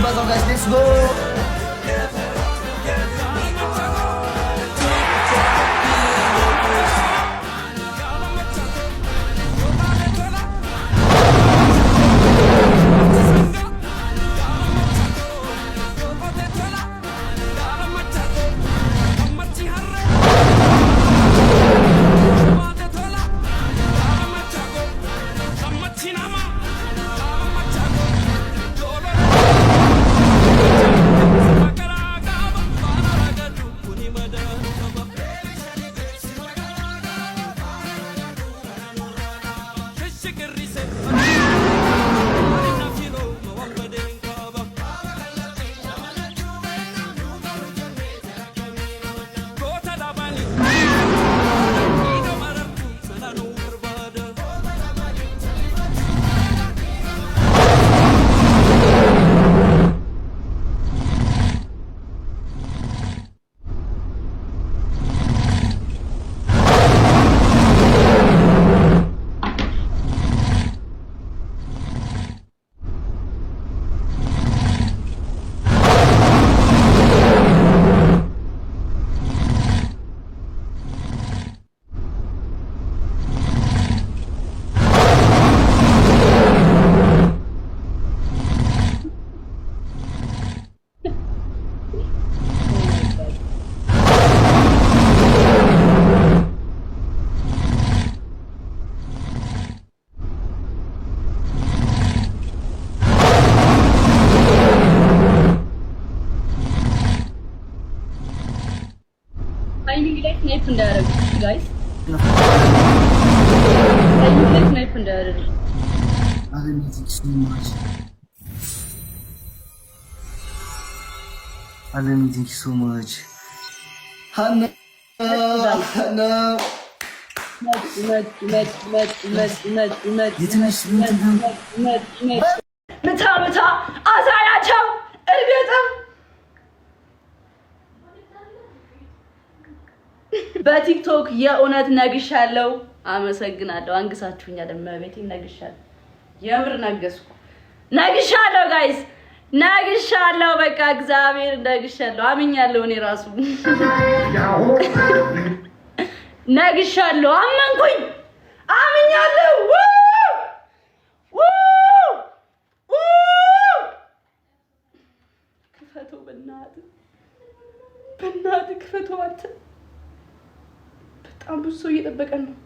የሚባዛው guys። Let's go። Timing ላይ snipe እንዳያደርጉ guys፣ timing ላይ snipe እንዳያደርጉ። አለሚ thank so much። አለሚ thank so much። ሀና፣ ሀና። የትንሽ ምታ ምታ አሳያቸው እርግጥም በቲክቶክ የእውነት ነግሻለሁ። አመሰግናለሁ። አንግሳችሁኛል። እመቤቴ ነግሻለሁ። የምር ነገስኩ። ነግሻለሁ guys፣ ነግሻለሁ። በቃ እግዚአብሔር ነግሻለሁ። አምኛለሁ። እኔ ራሱ ነግሻለሁ። አመንኩኝ። አምኛለሁ። ክፈተው፣ በእናትህ በእናትህ ክፈተው አንተ። በጣም ብዙ ሰው እየጠበቀን ነው።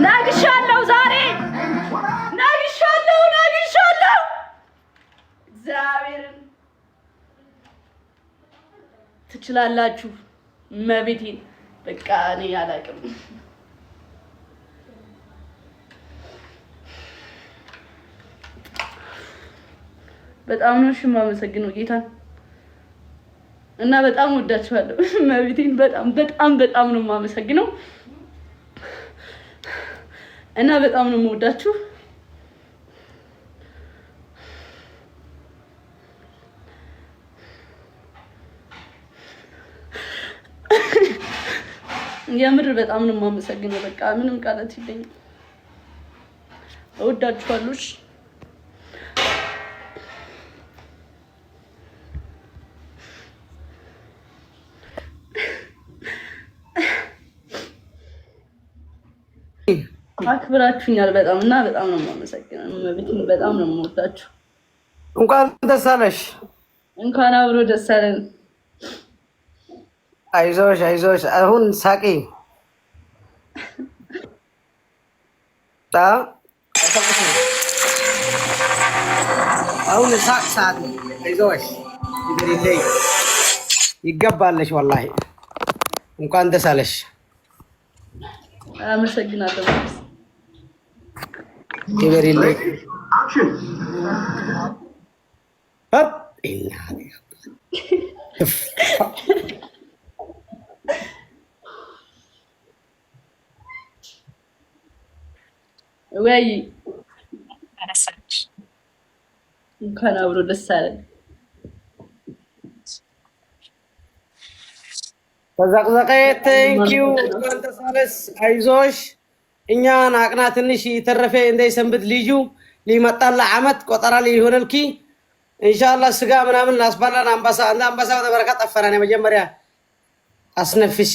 ነግሻለሁ፣ ዛሬ ነግሻለሁ፣ ነግሻለሁ። እግዚአብሔርን ትችላላችሁ። መቤቴን በቃ እኔ አላውቅም። በጣም ነው እሺ የማመሰግነው ጌታን እና በጣም ወዳችኋለሁ። መቤቴን በጣም በጣም በጣም ነው የማመሰግነው እና በጣም ነው የምወዳችሁ። የምር በጣም ነው የማመሰግነው። በቃ ምንም ቃላት የለኝም። እወዳችኋለሁ። እሺ። አክብራችሁኛል በጣም እና በጣም ነው የማመሰግነው። እመቤቴን በጣም ነው የምወዳችሁ። እንኳን ደስ አለሽ። እንኳን አብሮ ደስ አለን። አይዞሽ አይዞሽ። አሁን ሳቂ። አሁን ሳቅ ሰዓት ነው። አይዞሽ፣ ይገባለሽ። ወላሂ እንኳን ደስ አለሽ። አመሰግናለሁ። ክበሪልኝ። ወይ እንኳን አብሮ ደስ አለን። ተዘቅዘቀ thank you እንኳን ደስ አለሽ። አይዞሽ እኛን አቅና ትንሽ የተረፈ እንዳይሰንብት ልዩ ሊመጣላ አመት ቆጠራ ሊሆነልኪ ኢንሻአላህ ስጋ ምናምን እናስባላን። አንበሳ እንደ አንበሳ በተበረካ ጠፈረን የመጀመሪያ አስነፍሼ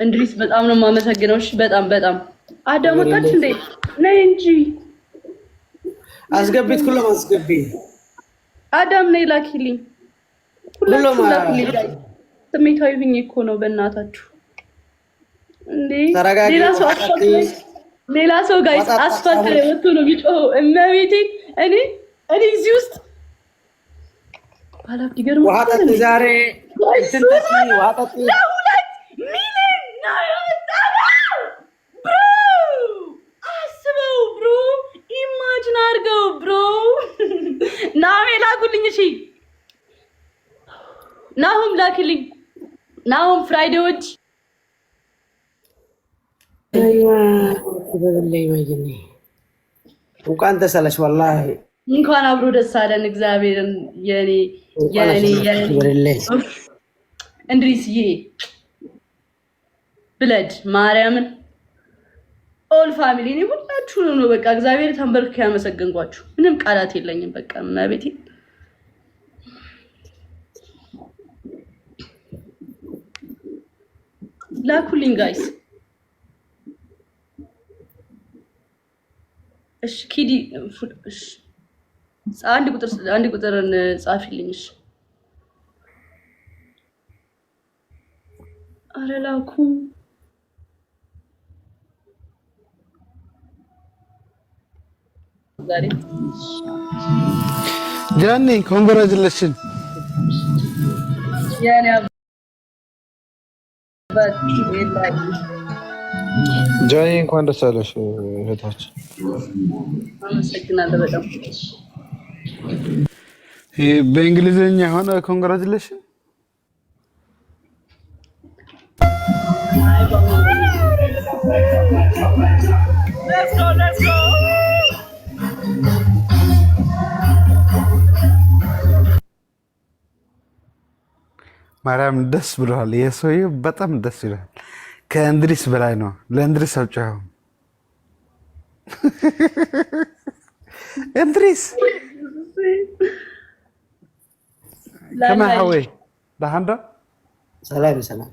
እንድሪስ በጣም ነው የማመሰግነው። እሺ በጣም በጣም አዳም ወጣች እንዴ? ነይ እንጂ አስገቢት፣ ሁሉም አስገቢ። አዳም ነይ ላኪልኝ፣ ሁላችሁ ላኪልኝ። ስሜታዊ ሁኜ እኮ ነው በእናታችሁ። እንዴ ሌላ ሰው አስፋልት ላይ ሌላ ሰው guys አስፋልት ላይ ወጥቶ ነው የሚጮኸው። እመቤቴ እኔ እዚህ ውስጥ ባላፍ ይገርም። ውሃ ጠጪ ዛሬ ውሃ ጠጪ። ለ2 ሚሊዮን ነው የወጣው bro፣ አስበው bro፣ imagine አድርገው bro። ናሜ ላኩልኝ። እሺ ናሁም ላክልኝ። ናሁም ፍራይዴዎች እንኳን ደስ አለሽ። ወላሂ እንኳን አብሮ ደስ አለን። እግዚአብሔርን የኔ የኔ የኔ እንድሪስዬ ብለድ ማርያምን all family እኔ ሁላችሁንም ነው በቃ እግዚአብሔር ተንበርክኬ ያመሰገንኳችሁ። ምንም ቃላት የለኝም። በቃ መቤቴ ላኩልኝ guys። እሺ ኪዲ እሺ፣ አንድ ቁጥርን ጻፊልኝ። እሺ ኧረ ላኩ። ዛሬ ጃኒ congratulation የኔ አባት ጃኒ እንኳን ደስ አለሽ እህታችን። አመሰግናለሁ በጣም። በእንግሊዝኛ የሆነ congratulation። Let's go, let's go. ማርያም ደስ ብለዋል። የሰውዬው በጣም ደስ ይላል። ከእንድሪስ በላይ ነው። ለእንድሪስ አልጮኸውም። እንድሪስ ከመይ ሓወይ ደሓን ዶ? ሰላም ሰላም።